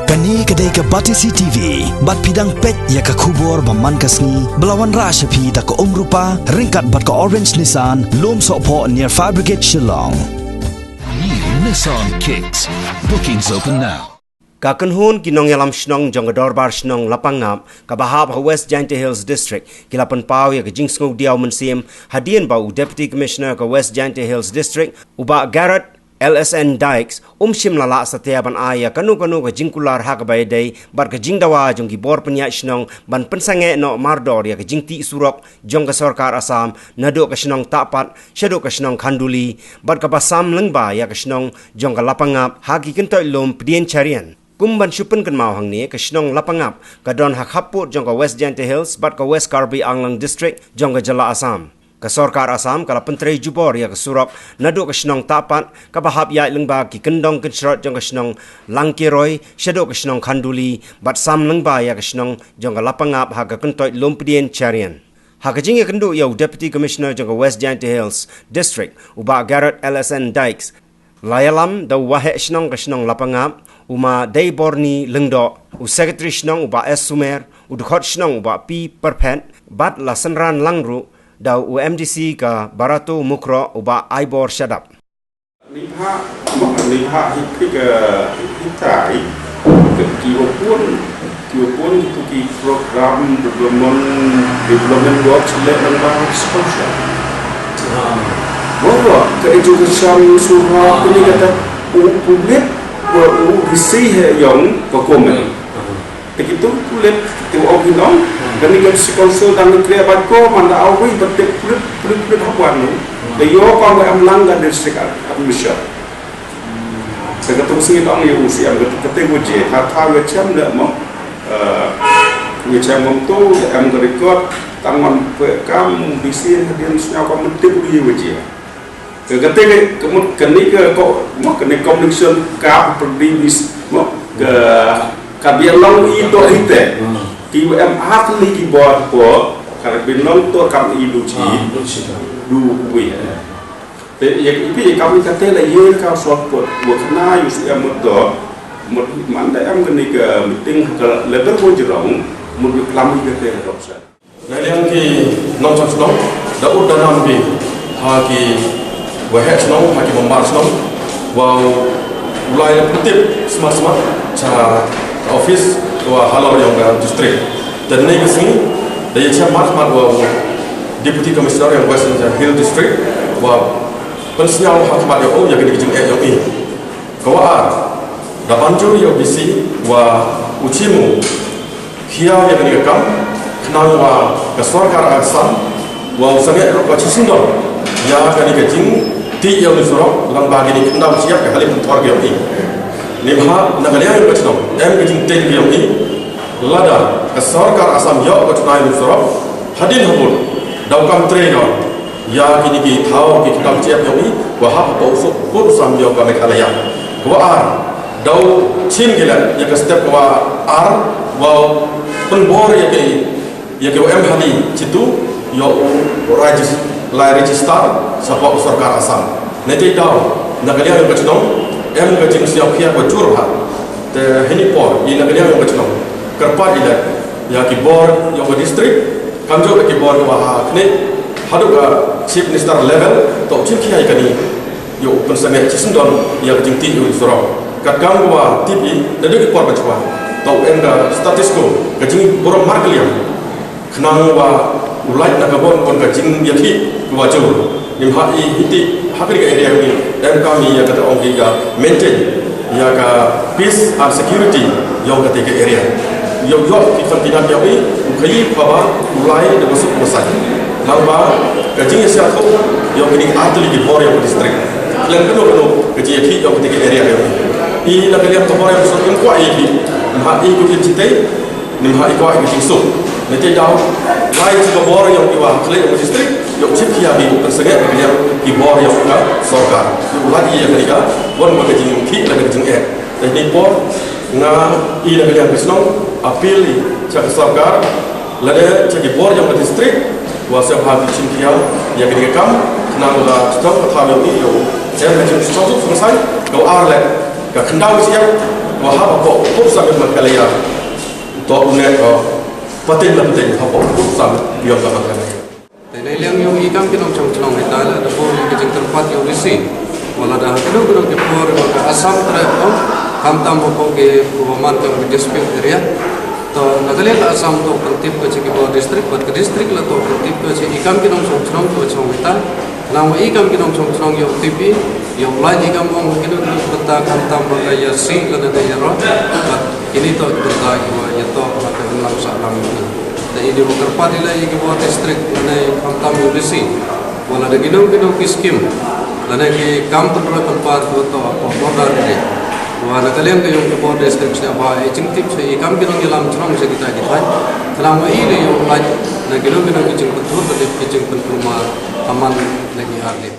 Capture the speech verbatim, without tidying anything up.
Kane ka dei ka Batesi T V, bad phi dang peit ïa ka khubor ba man ka sngi, ba la wanrah sha phi da ka Umrupa, ryngkat bad ka Orange Nissan, Lumsohphoh near Fire Brigade Shillong. New Nissan Kicks. Bookings open now. Ka kynhun ki nongïalam shnong jong ka Dorbar Shnong Lapangap, kaba hap ha West Jaintia Hills District, ki la pynpaw ïa ka jingsngewdiaw mynsiem, hadien ba u Deputy Commissioner ka West Jaintia Hills District, u Bah Garrod L S N Dykes, um shym la lah satia ban ai ïa kano kano ka jingkular ha kaba ïadei bad ka jingdawa jong ki bor pynïaid shnong ban pynsangeh noh mardor ïa ka jingtih surok jong ka sorkar Assam, naduh ka shnong Tahpat shaduh ka shnong Khanduli, bad kaba sam lyngba ïa ka shnong jong ka Lapangap ha ki kyntoit lum Pdieng Charian. Kum ban shu pynkynmaw hangne, ka shnong Lapangap ka don ha khappud jong ka West Jaintia Hills bad ka West Karbi Anglong District jong ka jylla Assam. Ka sorkar Assam ka la pyntrei jubor ïa ka surok naduh ka shnong Tahpat, kaba hap ïaid lyngba ki kyndong kynshrot jong ka shnong Langkeroi shaduh ka shnong Khanduli, bad sam lyngba ïa ka shnong jong ka Lapangap ha ka kyntoit lum Pdieng Charian. Ha ka jingïakynduh ïa u Deputy Commissioner jong ka West Jaintia Hills District, u Bah Garrod L S N Dykes, la ïalam da u Waheh Shnong ka shnong Lapangap, u Ma Deiborni Lyngdoh, u Secretary Shnong u Bah S Sumer, u Dkhot Shnong u Bah P Pyrphet, bad la synran lang ruh da u M D C ka Barato Mukroh, u Bah Aibor Shadap. Nibha, nibha hi phi ka hi tai, ki wa pun, ki wa pun ki tu ki program development, development work sele nang ba sponsor. Baroh ka education, surok, kini kata u public, wa u bisi he yong performance. Te ki tu pulit, te wa ong hi nong, kani ka District Council dang ni kre bat ko, man da awi bat te pulit, pulit, pulit hap wan nu. Da yo ko wa em lang ka district administration. Te ka tu sngi dang yo u C M ka tu kate wa je, tha tha wa chem da mo. Eh, wa chem mo tu, em ka record, tang man pe kam, bisi hadien snya ko mentip wi wa je. Ka kate ka, ka mut kane ka ko, mo kane connection ka pyrdi bis, mo ka, ka biang long i to ite. Ki em hak ni ki bor ko, ka biang long to kam i du chi. Ah, du chi. Du wi. Te ya ipi ya kam kate la ye ka sot ko, mo kana yu si em mo to, mo man da em kane ka meeting ka level ko jirong, mo bi klam i kate ka dok sa. Na liang ki nongchong shnong, da ud da nam ki, ha ki waheh shnong, ha ki member shnong, wa u lai la pyntip smat smat, cha office, wa halor yong ka district. Te ne ka sngi, da ya cha mat mat wa u Deputy Commissioner yong Western Hill District, wa pynsnyaw ha khmat yong u, ya ka dik jing eh yong i. Ka wa ar, da ban jur ïa u D C wa u chimu, khia ïa kani ka kam, khnang wa ka sorkar Assam, wa u sangeh ruh ka chisyndon ïa kani ka jingtih ïa u surok, lang ba kini khyndaw chiap ka hali pynthor ka ïong i. Ni bha, na ka liang ïa ka chnong, em ka jingtih ka ïong i, lada ka sorkar Assam ïoh ka chunai u surok, hadien habud, daw kam trei ka. Ïa kini ki thaw ki kam chiap ïong i, wa hap hapoh u suk pur sam ïong ka Meghalaya. Ka wa ar, daw chin ki leh, ïa ka step ka wa ar, wa pynbor ïa ki, ïa ki wa em hali, chitu, ïa u regis-, lai register, sa poh u sorkar Assam. Ne te daw, na ka liang ïong ka chnong, em ka jingsngew khia wa jur ha. Te hini por, i na ka liang ïong ka chnong. Kyrpad i leh, ïa ki bor, ïong ka district, kam jur ki bor ki wa ha kne, haduh ka Chief Minister level, to chin ki hai kani, ïa u pynsangeh chisyndon, ïa ka jingtih ïa u surok. Kat kam ki wa tip i, da dei ki por ba chwa, to em ka status quo, ka jingburom markylliang. Khnang wa u lait na ka bor, bor ka jingïakhih, ki wa jur. Nim ha i hiti, ha kani ka area ni, em kam i ïa ka ta ong ki ka maintain. Ïa ka peace and security ïong kata ka area. Ïong ïong ki container ïong i, u khaïi khaba u lai da ba suk ba sai. Nang ba ka jingïasyllok ïong kini artylli ki bor ïong ka district. Khlem kano kano ka jingïakhih ïong kata ka area ïong i. I na ka liang ka bor ïong suk ïong kwah ïa ki. Mha i ku kin chitei, Nim ha i kwah i jingsuk. Nete daw, lai chi ka bor ïong i wa khlei ïong district, ïong chip ki ïa ki u pynsangeh ki ïong ki bor ïong ka sorkar. Ïong lai i ïa ka, wan wa ka jingkhih la ka jingeh. Te ni por, nga i la ka ïong ka chnong, appeal i cha ka sorkar, lane cha ki bor ïong ka district, wa sep ha ki chin ki ïa, ïa ka kam, khnang la chnong ka thaw ïong i ïong, ïa ka jingsuk suk suk sai, ka ar le. Ka khyndaw siap, wa hap hapoh, hapoh Summit Meghalaya, to une ko pateng la pateng hapoh Food Summit ïong ka Meghalaya. Te na liang ïong i kam ki nongshong shnong ita la da bor ki jingkyrpad ïong D C. Wala da kino kino ki por ba ka Assam tre ko, khamtam hapoh ki ba man ka dispute area. To na ka liang ka Assam to kan tip ko chi ki bor district, bad ka district la to kan tip ko chi i kam ki nongshong shnong ko shong ita. Nang wa i kam ki nongshong shnong ïoh tipi, ïoh lai i kam ong kino kino bynta khamtam ba ka ïa si lane da ïa ro, bad kini to ki bynta ki wa ïa to ba ka imlang sahlang ni. Da i di wa kyrpad i la i ki wa district lane khamtam ïoh D C. Wala da kino kino ki skim, lane ki kam pynroi pynpar ki wa to hapoh border area. Wa na ka liang ka ïong ki wa district sha ba i jingtip sha i kam ki nongïalam shnong sha kita ki thaiñ. Khnang wa i la ïoh lai na kino kino ki jingpynthut lane ki jingpynkulmar ha man na ki ar lip.